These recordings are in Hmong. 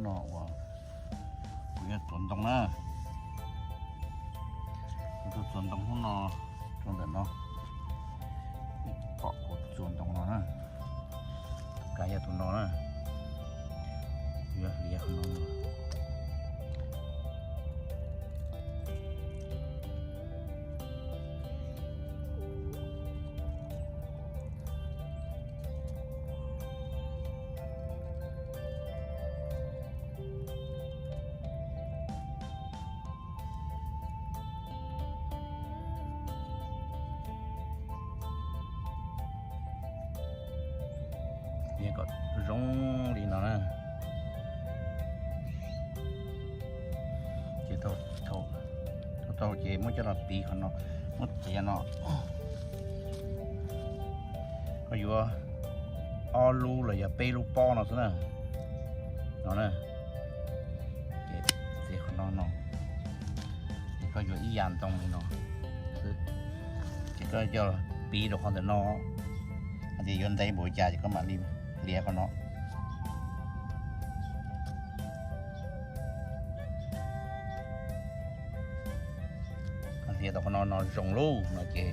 No uas kuv yuav txuas ntoo na, kuv tuaj txuas ntoo hnub no rau ntawm no, pom kuv txuas ntoo no na, kav yog tus no na, kuv yuav hliav qhov no. Kom zoo li no na. Ces thaum tau ces muab coj los piv qhov no, muab txiav no, koj yuav ob lub los yog peb lub pob no xwb na, no na. Ces txiav qhov no no, ces koj yuav ib yam ntoo li no, ces koj coj piv rau qhov ntawm no, hais tias yuav ntev npaum li cas ces koj mam li hliav qhov no. Hliav tau qhov no no zoo lawm no ces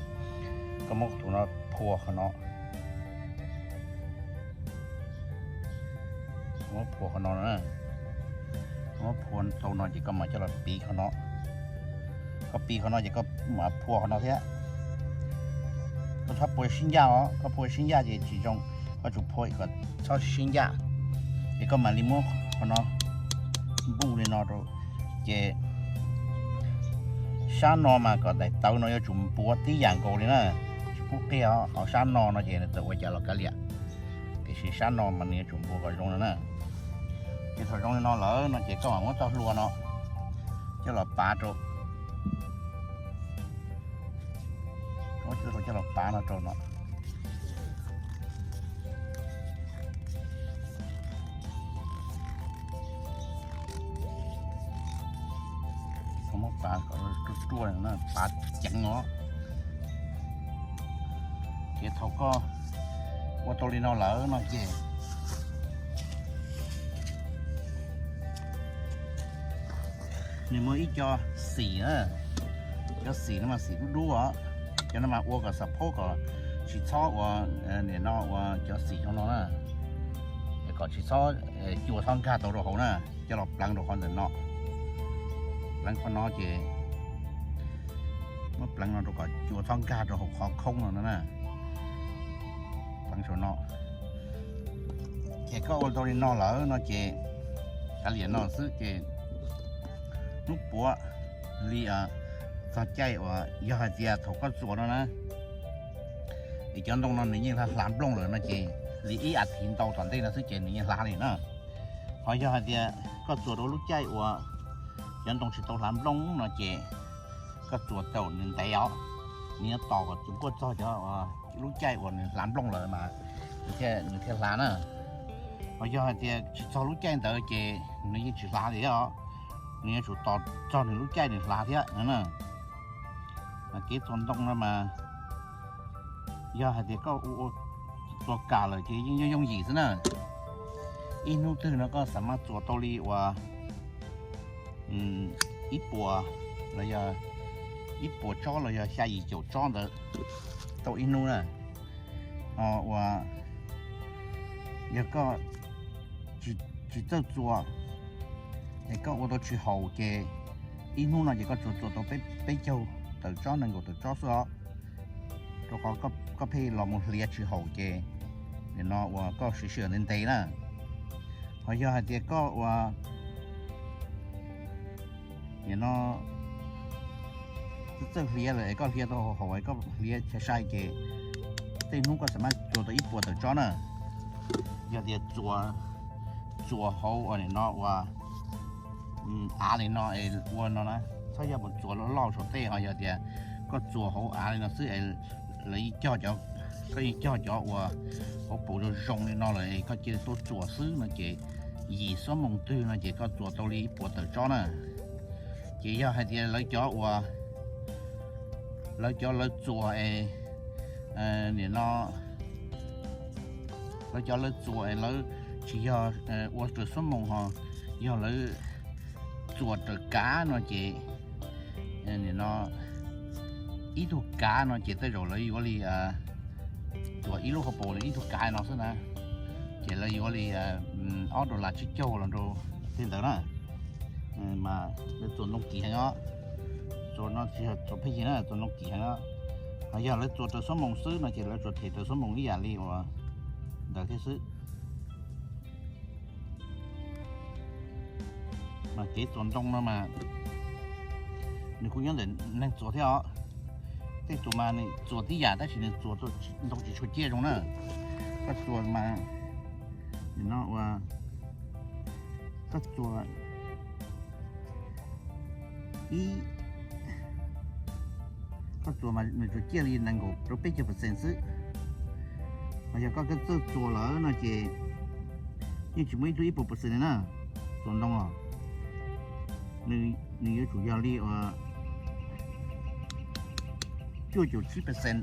koj muab tus no phua qhov no, muab phua qhov no, muab phua tau no ces koj mam coj los piv qhov no. Koj piv qhov no ces koj mam phua qhov no thiab. Koj txhob phua sib ncaj os, koj phua sib ncaj ces tsis zoo. Koj tsum phua kom txhob sib ncaj, ces koj mam li muab qhov no npuj li no rau. Ces sab no mas kom daim tawv no yuav tsum npuav tib yam nkaus li na, tsis pub qiag os. Ho sab no no ces nws txawm ua cas los kav liam, tiam sis sab no mas nws yuav tsum npuav kom zoo no na. Ces thaum zoo li no lawm no ces koj mam muab txoj hlua no coj los pav rau, coj los pav no rau no. Muab pav kom ruaj ruaj, pav ceev os. Ces thaum koj ua tau li no lawm no ces nws muaj ib co xim na, cov xim no mas xim dub dub os, cov no mas ua kom xav phob kom tsis txhob ua, nim no ua cov xim zoo no na, kom tsis txhob cua txhob nkag tau rau hauv na, coj los pleev rau qhov ntawm no. Pleev qhov no ces muab pleev no rau kom cua txhob nkag rau hauv qhov khoob no na. Pleev saum no. Ces koj ua tau li no lawm no ces kav liam no xwb ces hnub puav li txog caij uas yog hais tias thaum koj txuas no na, es cov ntoo no nws yeej hlav hlav nplooj lawm no ces li ib as thiv ntau tom ntej no xwb ces nws yeej hlav li na. Ho yog hais tias koj txuas rau lub caij uas cov ntoo tsis tau hlav nplooj no ces koj txuas tau nws ntev os, nws yuav tos kom nkuaj txog cov lub caij uas nws hlav nplooj lawm mas nws thiaj hlav na. Ho yog hais tias tsis txog lub caij ntawd ces nws yeej tsis hlav li os, nws yuav tsum tos txog nws lub caij nws hlav thiab na. Kev txuas ntoo no mas yog hais tias koj ua txuas kam lawm ces yeej yooj yooj yim xwb na. Ib hnub twg no koj xav mas txuas tau li uas ib puas los yog ib puas tsob los yog xya yim caum tsob ntawd tau ib hnub na. Ho uas yog koj tsis txawj txuas es koj ua tau tsis haum ces ib hnub no ces koj tsuas txuas tau peb caug tawm tsob nees nkaum tawm tsob xwb os. Rau qhov koj pheej los mus hliav tsis haum ces nim no uas koj siv sij hawm ntev ntev na. Ho yog hais tias koj ua nim no txawj hliav lawm es koj hliav tau haum es koj hliav sai sai ces tej hnub koj xav mas txuas tau ib puas tawm tsob na. Yog tias txuas hauv nim no ua av li no es ua no na, txhob yog mus txuas loj loj saum tej, ho yog tias koj txuas hauv av li no xwb es lawv yeej cog, koj yeej cog cov uas hauv paus zoo zoo li no lawm es koj cia li tuaj txuas xwb no ces yim xuab moos twg no ces koj txuas tau li ib puas tawm tsob na. Ces yog hais tias lawv cov uas lawv cov lawv txuas es nim no lawv cov lawv txuas es lawv tsis yog ua raws xuab moos ho yog lawv txuas raws kav no ces, nim no ib tug kav no ces tej zaum lawv yuav li, txuas ib lub hauv paus li ib tug kav no xwb na, ces lawv yuav li ob dollar tsib caug los rau tej ntawd na. Mas lawv txuas ntoo kim heev os. Txuas no tsis yog txuas pheej yig na, txuas ntoo kim heev os. Ho yog lawv txuas raws xuab moos xwb no ces lawv tsuas them raws xuab moos ib yam li uas ntawd thiab xwb. Mas kev txuas ntoo no mas nws kuj nyob ntawm neeg txuas thiab os. Tej tus mas nws txuas tib yam tab sis nws txuas ntoo tsis tshua ciaj zoo na. Koj txuas mas, no ua, koj txuas ib, koj txuas mas nws tsuas ciaj li nees nkaum rau peb caug percent xwb. Mas yog koj txawj txuas lawm no ces yeej tsis muaj ib tug ib puas percent li na. Txuas ntoo os, nws yuav tsum yog li uas cuaj caum tsib percent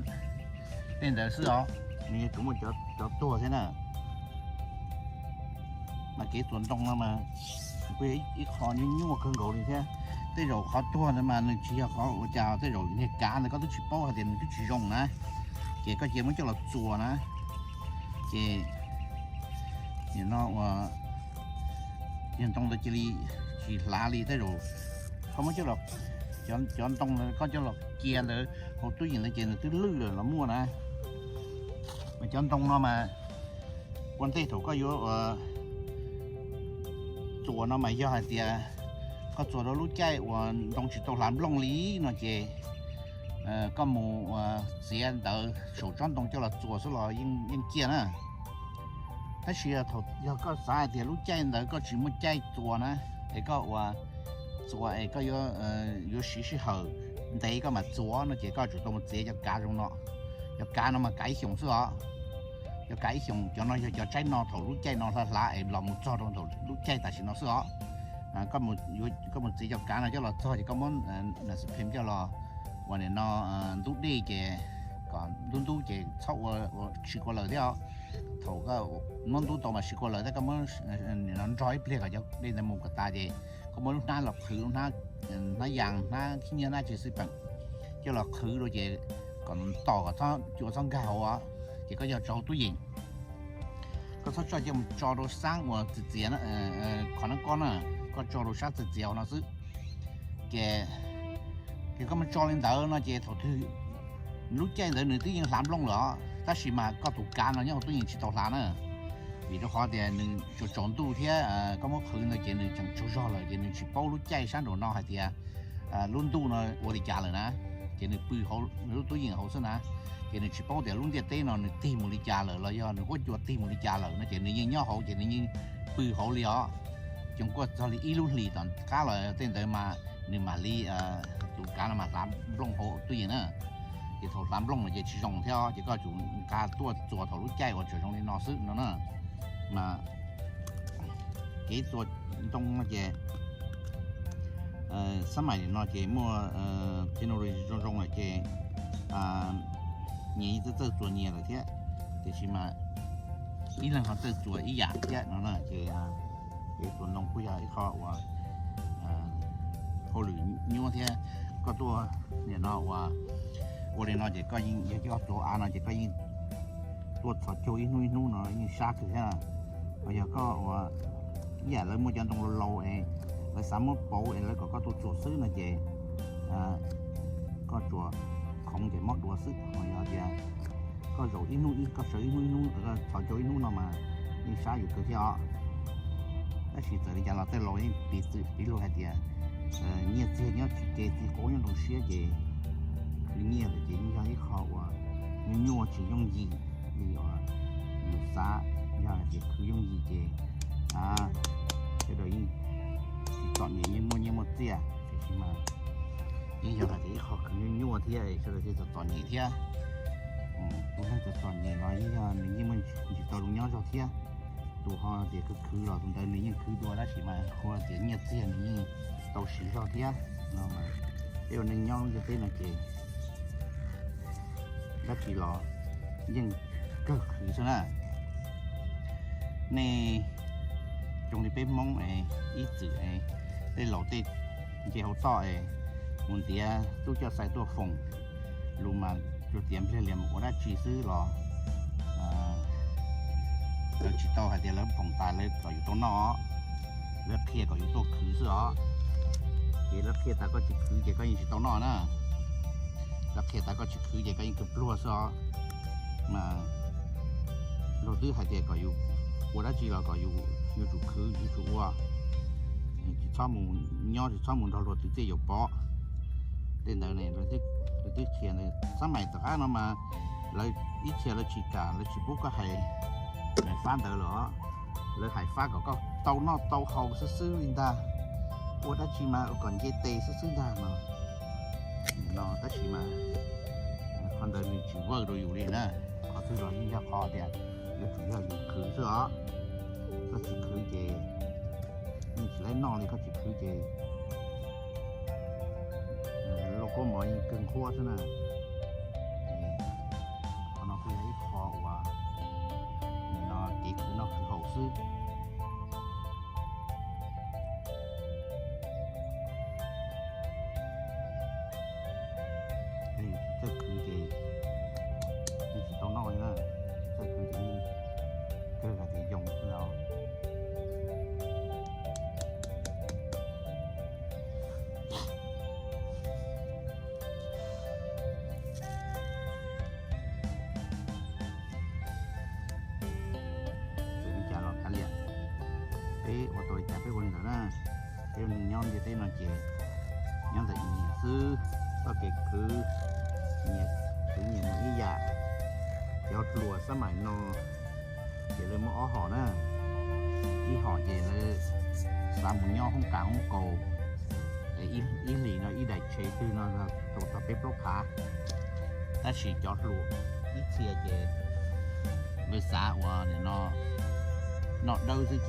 tej ntawd xwb os, nws yuav tsum muaj cov tuag thiab na. Mas kev txuas ntoo no mas kuj yog ib qho nyuaj nyuaj kawg nkaus li thiab. Tej zaum qhov tuag ntawd mas nws tsis yog qhov ua cas, tej zaum niag kav ntawd koj twb tsis paub hais tias nws twb tsis zoo na, ces koj cia muab coj los txuas na, ces nim no ua yog ntoo ntawd cia li tsis hlav li. Tej zaum koj muab coj los, cov ntoo koj coj los cia ntawd hauv tub yees ntawd ces nws twb lwj lawm los muaj na. Mas cov ntoo no mas ua ntej thaum koj yuav txuas no mas yog hais tias koj txuas rau lub caij uas ntoo tsis tau hlav nplooj li no ces koj mus txiav ntawv saum tsob ntoo coj los txuas xwb los yeej ciaj na. Tab sis yog koj xav hais tias lub caij ntawd koj tsis muaj caij txuas na, es koj ua txuas es koj yuav siv sij hawm ntev koj mam txuas no ces koj tsum tau mus txiav cov kav zoo no. Cov kav no mas kav ib xyoos xwb os. Cov kav ib xyoos cov no yog cov tsaib no thaum lub caij no hlav hlav es los mus txog rau thaum lub caij tam sim no xwb os. Koj mus txiav cov kav no coj los txog ces koj muab nas phem coj los ua nim no ntub dej ces kom ntub ntub ces txhob ua siv kua lawm thiab os. Thaum koj muab ntub tau mas siv kua lawm thiab koj muab nim no nrog ib pliag kom cov dej ntawd mus kom tas ces koj muab lub hnab los qhwv, lub hnab, hnab yas, hnab khib nyiab, hnab tsis xwb peem coj los qhwv rau ces kom tom kom cua txhob nkag hauv os. Ces koj coj tso hauv tub yees. Koj txhob tso coj mus tso rau sab uas txias txias, qhov nab kob na, koj tso rau sab txias txias no xwb. Ces, ces koj mus tso li ntawd no ces thaum twg lub caij ntawd nws twb yeej hlav nplooj lawm os, tab sis mas koj tus kav no nyob hauv tub yees tsis tau hlav na. Vim rau qhov tias nws tsaus tsaus ntuj thiab koj muab qhwv ntawd ces nws tseem tsaug zog lawm ces nws tsis paub lub caij sab nraum no hais tias lub ntuj no ua li cas lawm na. Ces nws pw hauv lub tub yees hauv xwb na, ces nws tsis paub tias lub ntiaj teb no nws tig mus li cas lawm los yog nws huab cua tig mus li cas lawm no ces nws yeej nyob hauv ces nws yeej pw hauv li os. Coos kuaj txog li ib lub hlis tom qab los tej ntawd mas nws mam li, tus kav no mam hlav nplooj hauv tub yees na. Ces thaum hlav nplooj no ces tsis zoo thiab ces koj tsum nqa tuaj txuas thaum lub caij uas tseem zoo li no xwb no na. Mas kev txuas ntoo no ces xab maim no ces muaj technology zoo zoo lawm ces nyias yeej txawj txawj txuas nyias lawm thiab. Tiam sis mas ib leeg ho txawj txuas ib yam thiab no na ces kev txuas ntoo kuj yog ib qho uas hauj lwm nyuaj thiab. Koj tuaj nim no uas ua li no ces koj yeej yog coj txuas av no ces koj yeej tuaj txhos caug ib hnub ib hnub no yeej sab kawg thiab. Ho yog koj ua ib yam lawv muaj cov ntoo laus laus es lawv xav muab pauv es lawv kom koj tuaj txuas xwb no ces koj tsuas khoov ces mob dua xwb. Ho yog tias koj zaum ib hnub ib, koj sawv ib hnub ib hnub, txhos caug ib hnub no mas yeej sab yus kawg thiab os. Tab sis txawm li cas los tej laus yeej piv txwv piv lug hais tias nyiaj txiag nyob tsis ke, txiv qaub nyob nroo siab ces khwv nyiaj lawm ces yeej yog ib qho uas nyuaj nyuaj tsis yooj yim li uas yus xav. Yog hais tias khwv yooj yim ces sawv daws yeej tsis txom nyem, yeej muaj nyiaj muaj txiaj. Tiam sis mas yeej yog hais tias ib qho khwv nyuaj nyuaj thiab sawv daws thiaj txom txom nyem thiab. Tus neeg txom txom nyem los yeej yog nws yeej muaj tsis tau zoo nyob zog thiab. Tus ho tias khwv khwv los tus ntawd nws yeej khwv dua tab sis mas hu tias nyiaj txiag nws yeej tau siv zog thiab no. Peb ua neeg nyob lub ntiaj teb no ces dab tsi los yeej kawg khwv xwb na. Nej Zoo li peb Hmoob es ib txwm es tej laus tej nce hauv toj es mus ntiav tub coj xais tuaj foom lus mas tsuas tias npliag lias mus ua dab tsi xwb los lawv tsis tau hais tias lawv foom tas lawv kom yus tau noj, lawv qhia kom yus tuaj khwv xwb os. Ces lawv qhia tas koj tsis khwv ces koj yeej tsis tau noj na. Lawv qhia tas koj tsis khwv ces koj yeej kawg pluag xwb os. Mas luag twb hais tias kom yus ua dab tsi los kom yus yuav tsum khwv, yuav tsum ua, tsis txhob mus nyob, tsis txhob mus nrog luag twv txiaj yuav pov. Tej ntawd ne, luag twb qhia ntawd xab mais tom qab no mas lawv ib txhia lawv tsis kam, lawv tsis pub koj hais fab ntawd lawm os. Lawv hais fab kom koj tau noj tau haus xwb xwb li ntag, ua dab tsi mas kom nce tes xwb xwb ntag no. No tab sis mas qhov ntawd nws tsis work rau yus li na. Qhov twg los yeej yog qhov tias yuav tsum yog yus khwv xwb os. Koj tsis khwv ces yeej tsis laib noj li, koj tsis khwv ces lauj kaub mov yeej kawg nqhuab xwb na. Qhov no kuj yog ib qho uas nim no kev khwv noj khwv haus xwb. Txawj khwv ces yeej tsis tau noj li na, txawj khwv ces yeej kawg hais tias yoo xwb os. Txawm li cas los kav liam, peb ua tau li cas peb ua li ntawd na. Peb ua neeg nyob ntiaj teb no ces nyob ntawm nyias xwb, txoj kev khwv nyias khwv nyias mus ib yam. Cov hluas xab mais no ces lawv muaj ob hom na, ib hom ces lawv xav mus nyob hoob kas hoob kaus, ib hlis no ib daim tsheb twg no tau tau peb plaub phav. Tab sis cov hluas ib txhia ces lawv xav ua nim no noj dawb xwb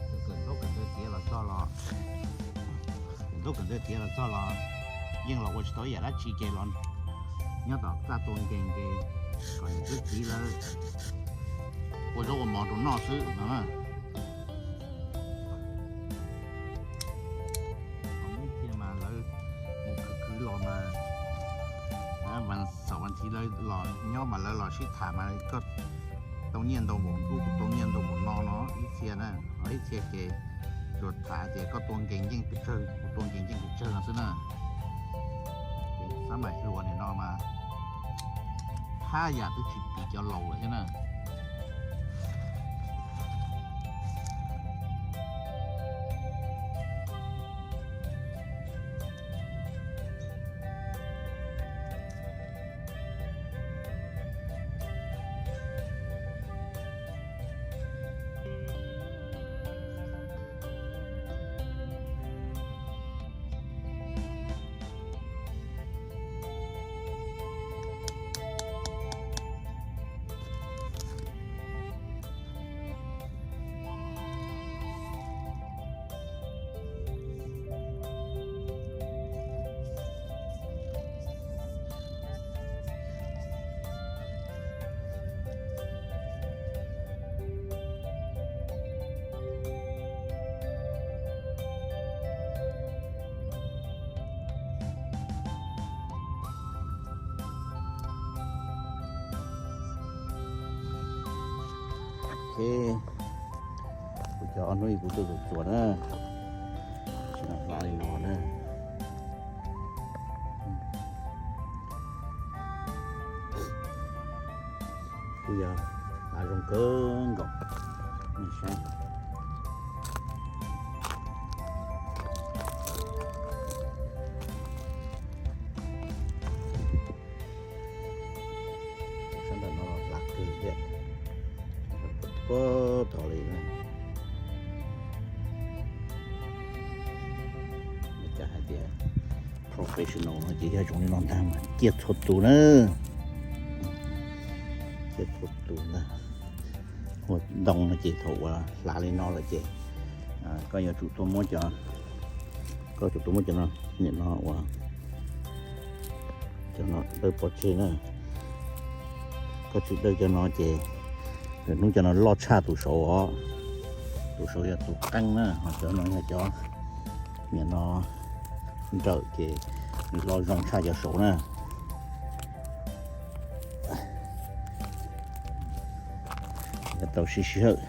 ces kawm ntaub kawm ntawv tiav los txog los, kawm ntaub kawm ntawv tiav los txog los yeej los ua tsis tau ib yam dab tsi ces los nyob tom txaj tua nkees ces kom niam tub txiv lawv ua zaub ua mov rau noj xwb no. Ib txhia mas lawv mus khwv khwv los mas, xaum vas thiv lawv los nyob mas lawv los sib tham mas koj tau nyiaj ntau npaum ntuj, kuv tau nyiaj ntau npaum no no ib txhia na. Ho ib txhia ces tsuas tham tias koj tua nkees yeej pes tsawg, kuv tua nkees yeej pes tsawg no xwb na. Xab mais hluas nim no mas haj yam twb tsis piv cov laus lawm thiab na. Kuv cov ob hnub kuv tuaj txuas txuas na, tsis hlav li no na. Kuj yog hlav zoo kawg nkaus, nej saib. Sab nram no los hlav kawg thiab, puag tod li na. Cas hais tias professional no ces yog zoo li no ntag mas ciaj txhua tus na, ciaj txhua tus ntag. Ua ntoo no ces thaum uas hlav li no lawm ces koj yuav tsum tuaj muab cov, koj tsum tuaj muab cov no, nim no uas cov no dawb pov tseg na. Koj tsis dawb cov no ces lwm hnub cov no loj tshaj tus saud os. Tus saud yog tus qeeb na, ho cov no yog cov, nim no nrawm ces nws loj zoo tshaj cov saud na. Yog tau sib sij hawm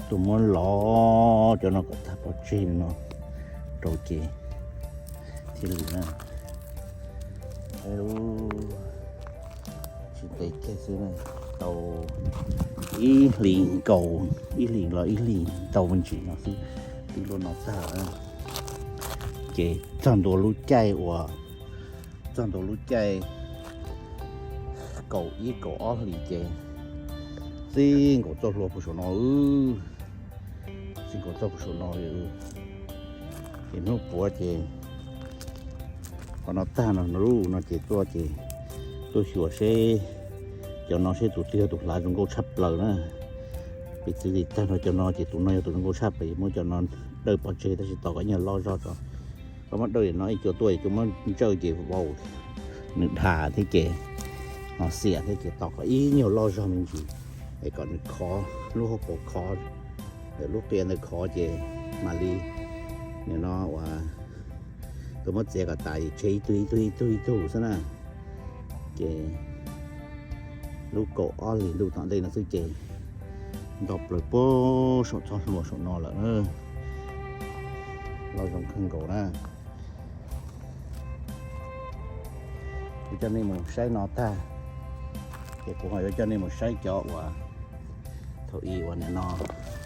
tuaj muab lov cov no kom tag pov tseg no rau ces thiaj li na. Tsis ntev kiag xwb na, tau ib hlis nkaus, ib hlis los ib hlis ntau me ntsis no xwb, twb luaj no tag lawm. Ces txog ntua lub caij uas, txog ntua lub caij kaum ib kaum ob hlis ces txij nkaus txoj hlua puag saum no, txij nkaus txoj puag saum no li. Ces hnub puav ces qhov no tag no, no lub no ces tuaj ces tuaj xyuas seb cov no seb tus twg yog tus hlav zoo nkauj tshaj plaws na. Piv txwv li tag nrho cov no ces tus no yog tus zoo nkauj tshaj plaws, muab cov no dawj pov tseg tab sis tos kom ib nyuag loj zog tso. Koj muab dawj no ib co tuaj es koj muab ntsawj ces vau, nws dhas thiab ces ho xiam thiab ces tos kom ib nyuag loj zog me ntsis es kom nws khov, lub hauv paus khov, lub qia ntawd khov ces mam li, nim no uas tus muab txiav kom tas tseg ib tug ib tug ib tug ib tug xwb na. Ces lub kaum ob hlis ntuj tom ntej no xwb ces nto plaws puag saum txoj hlua saum no lawm na. Loj zoo kawg nkaus na. Kuv coj nej mus saib no tag, ces kuv ho yuav coj nej mus saib cov uas thaum ub uas nim no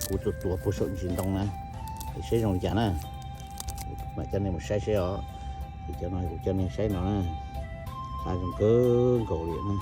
kuv tuaj tuav puag saum ntsis ntoo na, es saib zoo li cas na. Mam coj nej mus saib seb os. Ces cov no kuv coj nej saib no na, hlav zoo kawg nkaus li na.